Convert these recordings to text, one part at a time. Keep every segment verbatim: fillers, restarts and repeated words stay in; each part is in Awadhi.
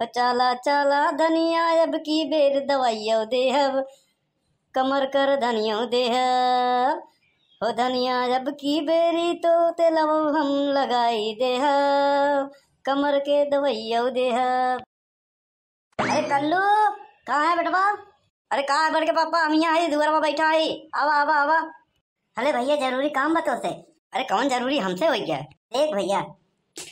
चाला चाला धनिया अब की बेर दवाइयो देहब, कमर कर धनियो देहब। हो धनिया अब की बेरी तो तेलवो हम लगाई देहब, कमर के दवाइयो देहब। अरे कल्लू, कहाँ है बेटवा? अरे का है बड़के पापा, हम यहाँ है, दुआर में बैठा है, आवा आवा आवा। अरे भैया, जरूरी काम बा तोसे। अरे कौन जरूरी, हमसे होइ गया? देख भैया,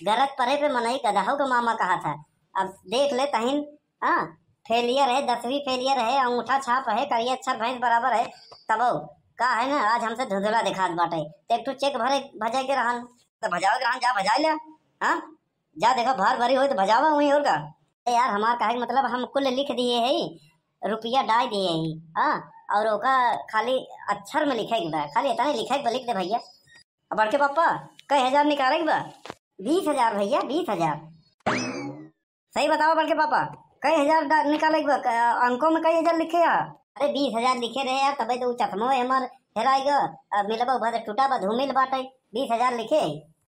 गरज परे पे मनई गदहो के मामा कहा था। अब देख ले तहिन, हाँ, फेलियर है, दसवीं फेलियर है, अंगूठा छाप है, करिया अक्षर भैंस बराबर है, तबो का है ना, आज हमसे धुंधला दिखात बाटे। तो एक ठो चेक भरे भजाए के रहन, तो भजावे के रहन, जा भजाए ले। हाँ, जा देखा, भार भारी होई तो भजावा वहीं, और का। ए यार, हमार कहे के मतलब, हम कुल लिख दिए है, रुपया डाल दिए है, हाँ, और ओका खाली अक्षर में लिखे के बा, खाली इतना लिखे के बा, लिख दे भैया। अब बड़के पापा, कई हजार निकाले के बा? बीस हजार भैया, बीस हजार। सही बतावा बड़के पापा, कई हजार डा-, निकाले के बा? क-, अंकों में कई हजार लिखे है? अरे बीस हजार लिखे रहे यार, तबे तो उ चश्मो हमार हेराई गो। अब मिलबा उभा से टूटा बा, धूमिल बाटे। बीस हजार लिखे है।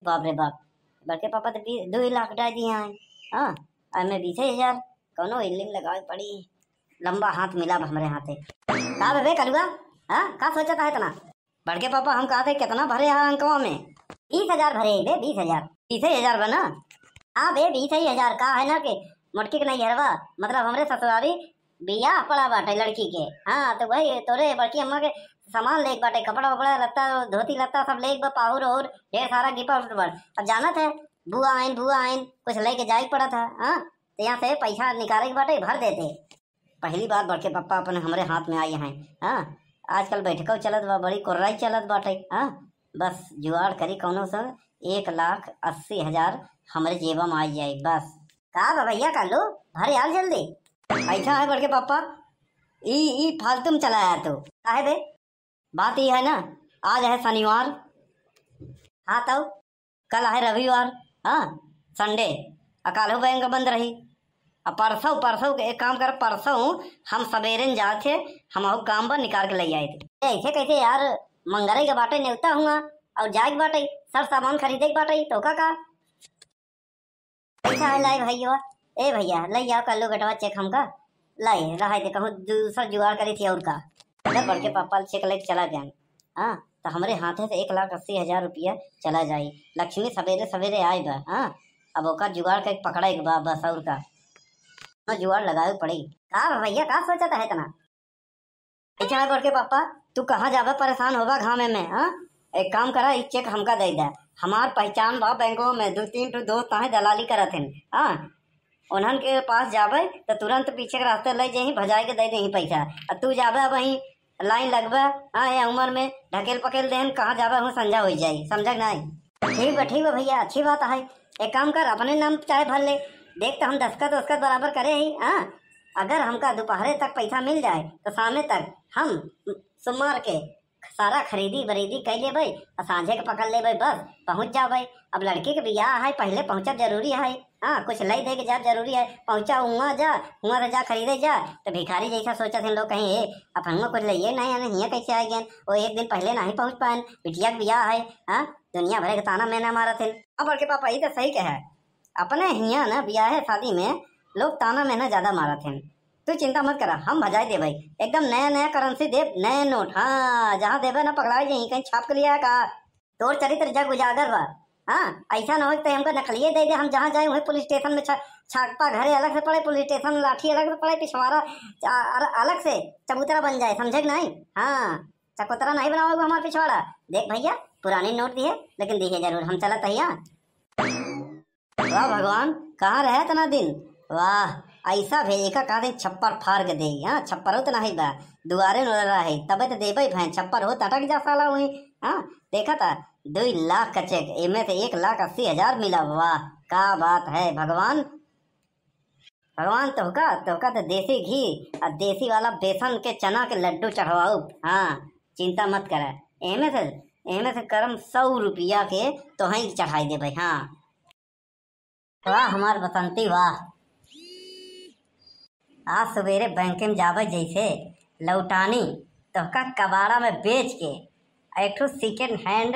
बाप रे बाप, बड़के पापा तो बीस, दो लाख डाल दिए हैं। हाँ, अब मैं बीस हजार, कौनो इल्लिम लगावे पड़ी, लंबा हाथ मिला अब हमरे हाथे। का बे कलुआ, हाँ, का सोचता है इतना? बड़के पापा, हम कहा थे कितना भरे हा अंकवा में? बीस हजार भरे बे, बीस हजार। बीस हजार बा ना? हाँ बे, बीस ही हजार। का है ना कि मोटकी के नैहरवा, मतलब हमरे ससुरारी बियाह पड़ा बाटे लड़की के। हाँ, तो वही तोरे बड़की अम्मा के सामान लेके बाटे, कपड़ा वपड़ा, लत्ता, धोती लत्ता सब लेके बा, पाहुर और ढेर सारा गिफ्ट उफ्ट बा। अब जानत है, बुआ आइन, बुआ आइन, कुछ लेके जाए के पड़ा था। हाँ, तो यहाँ से पैसा निकाले के बाटे, भर देते। पहली बार बड़के पप्पा अपने हमरे हाथ में आई हैं। हाँ, आजकल बैठको चलत बा, बड़ी कोर्राई चलत बाटे। हाँ, बस जुगाड़ करी कौनो से, एक लाख अस्सी हजार हमरे जेबा में आई जाए बस। का बा भैया, कल्लू, भरे आल जल्दी। ऐसा है बड़के पप्पा, ई, ई फालतू में चला आया तू। काहे बे? बात ई है ना, आज है शनिवार। हाँ तउ, कल है रविवार, हाँ, संडे, आ काल्हु बैंक बंद रही। आ परसों, परसों के एक काम कर, परसों हम सबेरे न जात है, हम अहू काम बा निकाल के लइ आइत। ऐसे कैसे यार, मंगरे के बाटे नेवता हुआ और जाए के बाटे, सर सामान खरीदे के बाटे, तो का का? पैसा है लाई भैया, ए भैया, लइ आओ कल्लू बेटवा चेक हमका, लाई रहा दे, कहूँ दूसरा जुगाड़ करी थी और का। जब बड़के पापा चेक लेके चला गया, हाँ, तो हमरे हाथे से एक लाख अस्सी हजार रुपया चला जाई। लक्ष्मी सवेरे सवेरे आए बा, हाँ, अब ओकर जुगाड़ के पकड़े के बा बस, और का। ना जुगाड़ लगावे पड़ी। का बा भैया, का सोचत है इतना? अच्छा है बड़के पापा, तू कहाँ जाबे, परेशान होबा घामे में, हाँ? एक काम करा, ई चेक हमका दे दे। हमार पहचान बा बैंकों में, दो तीन ठो दोस्त आहे दलाली करत हैं, हाँ? उन्हन के पास जाबे तो तुरंत पीछे के रास्ते ले जाही, भजाए के दे देही पैसा। आ तू जाबे अब वहीं लाइन लगबे, हाँ, ये उम्र में ढकेल पकेल देहन, कहाँ जाबे हूँ संझा हो जाई, समझक नहीं? ठीक बा, ठीक बा भैया, अच्छी बात है। एक काम कर, अपने नाम चाहे भर ले, देख तो हम दस्तखत उस्तखत बराबर करे ही, हाँ। अगर हमका दोपहरे तक पैसा मिल जाए तो शामे तक हम सोमवार के सारा खरीदी बरीदी कर लेबे और सांझे के पकड़ लेबे, बस पहुँच जाबे। अब लड़की के बियाह है, पहले पहुँचब जरूरी है। हाँ, कुछ लइ दे के जाब जरूरी है। पहुँचा हुआँ जा, हुआँ से जा खरीदे जा, तो भिखारी जैसा सोचत हैं लोग, कहीं, "ए, अब हुआँ कुछ लइए नहीं, यानी हियाँ कैसे आ गए? वो एक दिन पहले नहीं पहुँच पाएन, बिटिया के बियाह है।" हाँ, दुनिया भरे के ताना मेना मारत हैं। अब बड़के पापा, ई तो सही कहे, अपने हियाँ ना बियाहे शादी में लोग ताना मेना ज्यादा मारत हैं। तू चिंता मत करा, हम भजाई देबे, एकदम नया नया करेंसी देब, नए नोट। हाँ, जहाँ देबे ना पकड़ाई जाई, कहीं छाप के लिया है का? तोर चरित्र जग उजागर बा। हाँ, ऐसा ना हो कि हमका नकलिए दे दे, हम जहाँ जाए वहीं पुलिस स्टेशन में छा-, छापा, घरे अलग से पड़े पुलिस स्टेशन, लाठी अलग से पड़े, पिछवाड़ा चा-, अर-, अलग से चबूतरा बन जाए, समझे कि नहीं? हाँ, चकोतरा नहीं बनावेगा हमार पिछवाड़ा। देख भैया, पुरानी नोट दिए, लेकिन दिए जरूर, हम चलत हिया। वाह भगवान, कहाँ रहे इतना दिन? वाह, ऐसा भेजे का कहा दिन छप्पर फाड़ के दे, हाँ, छप्पर उतना ही बा, दुआरे न रहे, तबे तो देबे भैं, छप्पर हो तटक जा साला हुई, हाँ, देखा था, दो लाख का चेक, एमे से एक लाख अस्सी हजार मिला, वाह, का बात है भगवान। भगवान तोहका, तोहका तो देसी घी और देसी वाला बेसन के चना के लड्डू चढ़वाऊ, हाँ, चिंता मत करे, एमे से, एमे से करम सौ रुपया के तोहई चढ़ाई देबे, हाँ। वाह हमार बसंती वाह। आज सवेरे बैंक में जाबे जैसे लौटानी, तोहका कबाड़ा में बेच के एक ठो सेकंड हैंड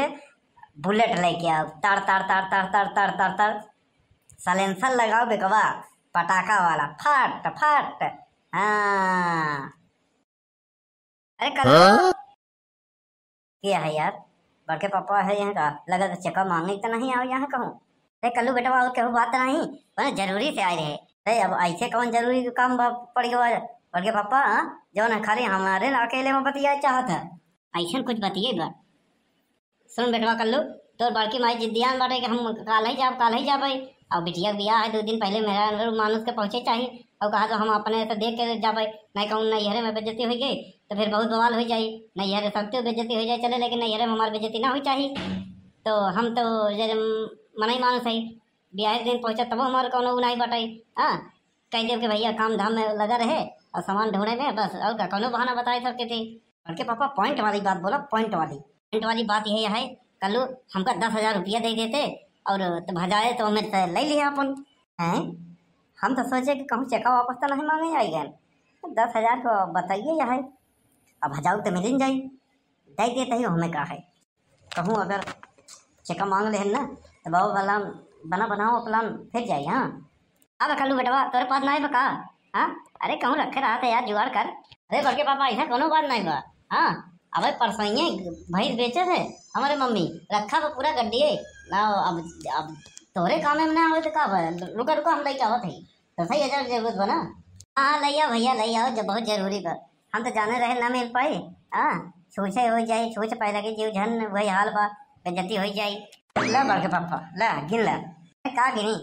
बुलेट लेके आओ। तड़ तड़ तड़ तड़ तड़ तड़ तड़ तड़। साइलेंसर लगाओ बेकवा, पटाखा वाला, फट फट। हाँ। अरे कल्लू, हाँ? के है यार? बड़के पापा है यहाँ का? लगा तो चेका मांगे तो नहीं आओ यहाँ कहूँ। अरे कल्लू बेटवा, और केहू बात नहीं, बड़ा जरूरी से आए रहे। अरे अब ऐसे कौन जरूरी काम बा-, पड़ गवा? बड़के पापा, हाँ? जौन है खाली हमारे ना अकेले में बतिया चाहत है। ऐसन कुछ बतिये बा। सुन बेटवा कल्लू, तोर बड़की माई जिद्दियान बाटे कि हम काल्है जाब, काल्है जाबै। अब बिटिया के बियाह है, दो दिन पहिले मेहरारू मानुस के पहुँचे चाही। और कहा तो हम अपने से देख के जाबै, नहीं कहूँ नैहरे में बेइज्जती होइ गई तो फिर बहुत बवाल होइ जाई। नैहरे सबके बेइज्जती होइ जाए चले, लेकिन नैहरे में हमार बेइज्जती ना होइ चाही। तो हम तो जरे मनई मानुस है, बियाह के दिन पहुँचा तबो हमार कौनो उ नहीं बाटे। हाँ, कह देब कि भैया काम धाम में लगा रहे और सामान ढूंढे में बस, और का कौनो बहाना बताए सबके थे। बड़के पापा point वाली बात बोला, point वाली। Point वाली बात यही है, कल्लू हमका दस हजार रुपया दे देते और तो भजाए तो हमें तो ले लिया अपन। हैं? हम तो सोचे कि कहूँ चेका वापस तो नहीं मांगे आई गए। दस हजार को बताइए यह है, अब भजाऊ तो मिल जाई, दे देते ही हमें का है। कहूँ अगर चेका मांग लेहन ना, तो बाबू वाला बना बनाओ plan फिर जाई। हाँ, अब कल्लू बेटवा, तोरे पास नाई बा का? हाँ, अरे कहूँ रखे रहा था यार, जुगाड़ कर। अरे बड़के पापा, ऐसा कोनो बात नहीं बा। हाँ, अबे परसोइये भैंस बेचे थे हमारे मम्मी, रखा बा पूरा गड्डिये। ना, अब, अब तोरे कामे में ना आवे तो का बा? रुका, रुका, हम लेके आवत हई। तो सही हजार जरूरत बा ना? हाँ, हाँ, ले आओ भैया, ले आओ, जब बहुत जरूरी बा। हम तो जाने रहे ना मिल पाई। हाँ, छूछे हो जाई, छूछ पाए लगे जीव झन, वही हाल बा, बेइज्जती हो जाई। ले बड़के पापा, ले, गिन ले। का गिनी?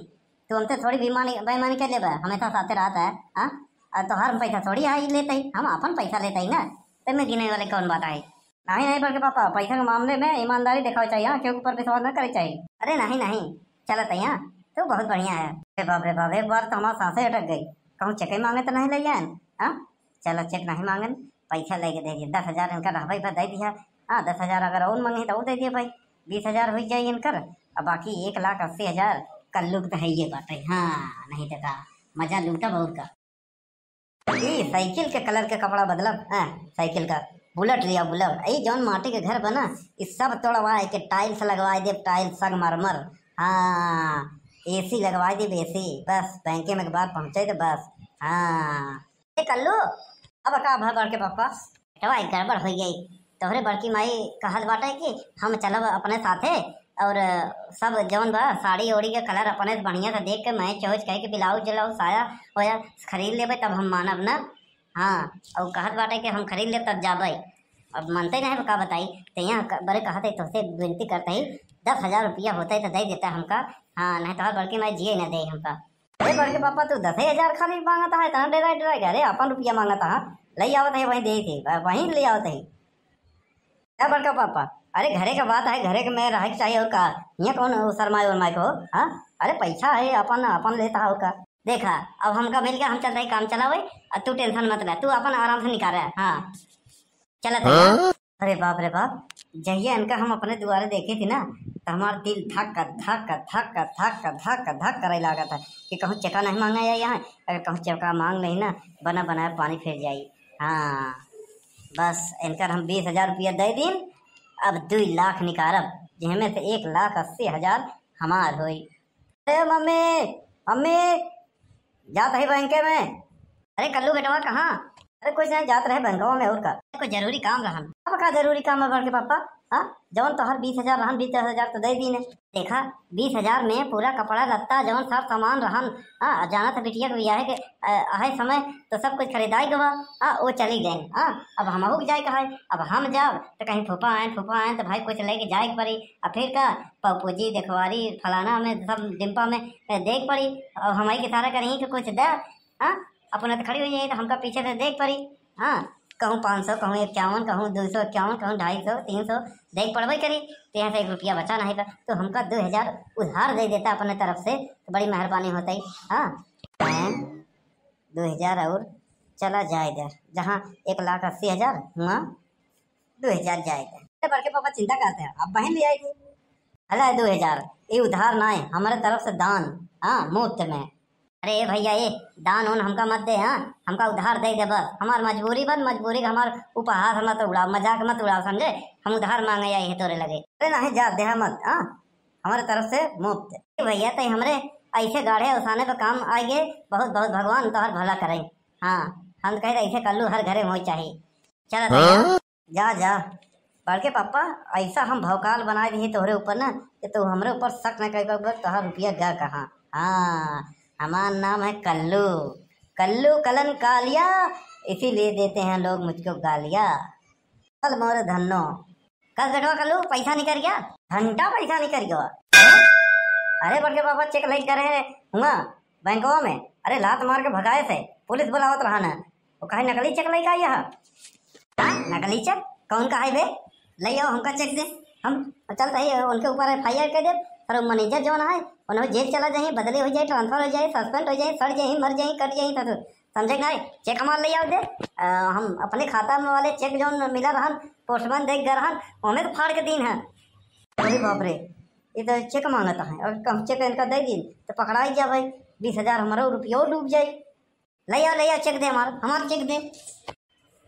तू हमसे थोड़ी बेईमानी, बेईमानी कर लेबा, हमेशा साथे रहता है, हाँ? और तोहार पैसा थोड़ी आई लेते ही, हम अपन पैसा लेते ही ना, तेमे गिने वाले कौन बात आई? नहीं, नहीं, बड़के पापा, पैसा के मामले में ईमानदारी दिखावे चाहिए, हाँ, केहू के ऊपर विश्वास ना करे चाहिए। अरे नहीं, नहीं, चलत है यहाँ, तू बहुत बढ़िया है। अरे बाप रे बाप, एक बार तो हमार सांसें अटक गई, कहूँ चेके मांगे तो नहीं ले आयन, हाँ? चलो चेक नहीं मांगन, पैसा लेके दे दिया, दस हजार इनका रहबे पर दे दिया। हाँ, दस हजार अगर और मांगे तो वो दे दिया भाई, बीस हजार हो जाए इनकर, अब बाकी एक लाख अस्सी हजार कल्लू के तो है ये बात है। हाँ, नहीं तो का, मजा लूटा बहुत का। ई साइकिल के कलर के कपड़ा बदलब, हाँ, साइकिल का बुलेट लिया बुलेट। ई जौन माटी के घर बना, ई सब तोड़वाए के टाइल्स लगवाए देब, टाइल्स संगमरमर। हाँ, एसी लगवाए देब, एसी। बस बैंके में एक बार पहुँचे तो बस। हाँ। ए कल्लू, अब का भा बड़के पापा? बेटवा, एक गड़बड़ हो गई। तोहरे बड़की माई कहत बाटे कि हम चलब अपने साथे और सब जौन बा साड़ी ओड़ी के कलर अपने से बढ़िया से देख के मैच वैच कह के ब्लाउज व्लाउज साया ओया खरीद लेबे तब हम मानब ना। हाँ, और कहत बाटे कि हम खरीद लेब तब जाबे। अब मनते नहीं, का बताई, तो यहाँ क-, बड़े कहत है, तोहसे विनती करते ही दस हजार रुपया होता है तो दे देता हमका। हाँ, नहीं तो बड़की माई जिए ना दे हमका। अरे बड़के पापा, तू दस हजार खाली मांगत है, इतना डेराइ डेराइ के? अरे अपन रुपया मांगत है, ले आवत है, वहीं दे थे, वहीं ले आवत है। क्या बड़का पापा, अरे घरे का बात है, घरे के में रहे के चाहिए और का, यहाँ कौन शर्माए उर्माए को? हाँ, अरे पैसा है अपन, अपन लेता हो का। देखा, अब हमका मिल गया, हम चलते हैं काम चलावे, और तू टेंशन मत ले, तू अपन आराम से निकाल रहा है। हाँ, चलत है यार। हाँ? अरे बाप रे बाप, जहिया इनका हम अपने दुआरे देखे थी ना, तो हमार दिल धक धक धक धक धक धक करे लागत है कि कहूँ चेका नहीं मांगा या यहाँ, अगर कहूँ चेका मांग नहीं ना, बना बनाया पानी फिर जाई। हाँ, बस इनकर हम बीस हजार रुपया दे दीन, अब दुई लाख निकारब, जेहमे से एक लाख अस्सी हजार हमार होई। अरे मम्मी, मम्मी, जात है बैंके में। अरे कल्लू बेटवा, कहाँ? अरे कुछ नहीं, जात रहे बैंकवा में, और का? कोई जरूरी काम रहन। अब का जरूरी काम है बड़के पापा? हाँ, जौन तोहर बीस हजार रहन, बीस हजार तो दे दीने। देखा, बीस हजार में पूरा कपड़ा लत्ता, जौन सब सामान रहन, हाँ, जानत है बिटिया के बियाहे के, अ, आहे समय तो सब कुछ खरीदाई गवा, हाँ, वो चली गए, हाँ, अब हमहू के जाए के है, अब हम जाब तो कहीं फूफा आए, फूफा आए तो भाई कुछ लेके जाए के पड़ी, अब फिर का पप्पू जी, देखवारी, फलाना में, सब डिम्पा में, ए, देख पड़ी। और हमारी के सारा कहीं के कुछ दे, हाँ, अपना तो खड़ी हो जाए तो हमका पीछे से देख पड़ी। हाँ, कहूँ पाँच सौ, कहूँ इक्यावन, कहूँ दो सौ इक्यावन, कहूँ ढाई सौ, तीन सौ, देख पड़बे करी। तो यहाँ से एक रुपया बचा नहीं बा, तो हमका दो हजार उधार दे देता अपने तरफ से, तो बड़ी मेहरबानी होती। हाँ, हैं? दो हजार और चला जाए इधर, जहाँ एक लाख अस्सी हजार हुआ, दो हजार जाए इधर। अरे बड़के पापा चिंता करते हैं, अब बहन ले आएगी। अला दो हजार, ये उधार ना है, हमारे तरफ से दान, हाँ, मुफ्त में। अरे ए भैया, ए दान उन हमका मत दे, हाँ, हमका उधार दे दे बस, हमार मजबूरी बन, मजबूरी का हमार उपहास मत उड़ाओ, मजाक मत उड़ाओ, समझे? हम उधार मांगे आई है तोरे लगे। अरे नहीं, जा, देहा मत, हाँ, हमारे तरफ से मुफ्त। ए भैया, तई हमरे ऐसे गाढ़े अवसाने पे काम आइगे। बहुत बहुत भगवान तोहर भला करे। हाँ, हम कहे ऐसे कल्लू हर घरे होई चाही। चला हाँ? जा, जा। बड़के पापा, ऐसा हम भौकाल बनाइ दिहे तोहरे ऊपर ना कि तू हमरे ऊपर शक न कर पाबे, तोहार रुपया गा कहाँ। हाँ, हमार नाम है कल्लू, कल्लू कलन कालिया, इसीलिए देते हैं लोग मुझको गालिया। चल मोरे धन्नो। कस बेटवा कल्लू, पैसा निकल गया? घंटा पैसा निकल गया। अरे बड़के पापा, चेक लेके गए हैं हुआ बैंकवा में, अरे लात मार के भगाए से, पुलिस बुलावत रहा ना। वो कहे नकली चेक लेके आई है। हाँ, नकली चेक? कौन का है बे? ले आओ हमका चेक दे, हम चलत ही उनके ऊपर एफ आई आर कर देब। और वो मैनेजर जौन है, उन्हें जेल चला जाए, बदली हो जाए, ट्रांसफर हो जाए, सस्पेंड हो जाए, सड़ जाए, मर जाए, कट जाए, ससुर। समझे का है? चेक हमार ले आओ दे। अ, हम अपने खाता में वाले चेक जौन मिला रहन, पोस्टमैन देख गए रहन, ओमे तो फाड़ के दीन है। अरे बाप रे, ये तो चेक मांगत है, और हम चेक इनका दे दीन तो पकड़ाई जा भाई, बीस हजार हमारा रुपया डूब जाए। ले आओ, ले आओ, चेक दे हमार, हमार चेक दे।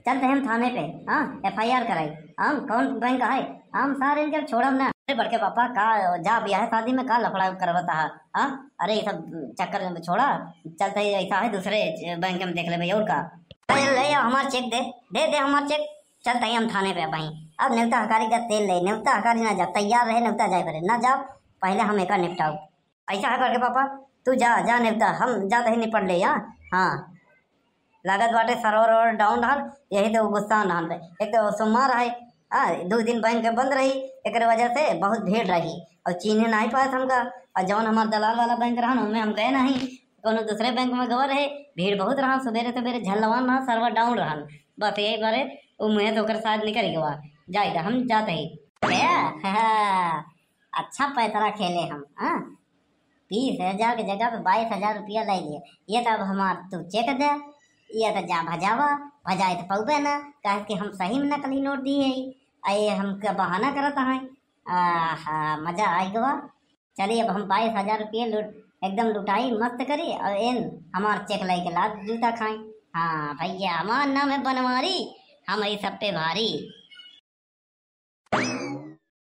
चलते हैं हम थाने पे, हाँ, एफ आई आर कराई। हम कौन बैंक है? हम सारे इनके छोड़ब ना। अरे बड़के पापा, का जा ब्याह शादी में का लफड़ा करवता है? हाँ, अरे ये सब चक्कर में छोड़ा, चलते ही ऐसा है दूसरे बैंक में देख लेबे और का। ले, ले आओ हमार चेक दे, दे दे हमार चेक। चलते ही हम थाने पे अब भाई। अब नेवता हकारी का तेल ले, नेवता हकारी ना जा, तैयार रहे नेवता जाए पड़े, ना जाओ, पहले हम एका निपटाओ। ऐसा है करके पापा, तू जा, जा नेवता, हम जाते ही निपट ले, हाँ। हाँ, लागत बाटे server वर्वर down रहल, यही तो गुस्सा रहल। एक तो सोमवार है, हाँ, दो दिन बैंक बंद रही, एकरे वजह से बहुत भीड़ रही और चीन्हे नहीं पाए हमका। और जौन हमार दलाल वाला बैंक रहन, ओमे हम गए नहीं, कोनो दूसरे बैंक में गवा रहे, भीड़ बहुत रहल, सुबेरे सुबेरे झल्लवान रहल, server down रहल। बस यही बारे वो मुँहे से ओकर साथ निकल गवा, जाए तो हम जाते ही। ए, अच्छा पैतरा खेले हम, हाँ? बीस हजार के जगह पे बाईस हजार रुपया ले लिए। ये तो अब हमार तू चेक दे, ये तो जा भजावा, भजाए तो पौबे ना, काहे कि हम सही में नकली नोट दिए ही। आ ये हमका बहाना करत हैं। आहा, मजा आ गवा। चलिए अब हम बाईस हजार रुपये लूट, एकदम लुटाई, मस्त करी और इन हमार चेक लेके लात जूता खाई। हाँ भैया, हमार नाम है बनवारी, हम ई सब पे भारी।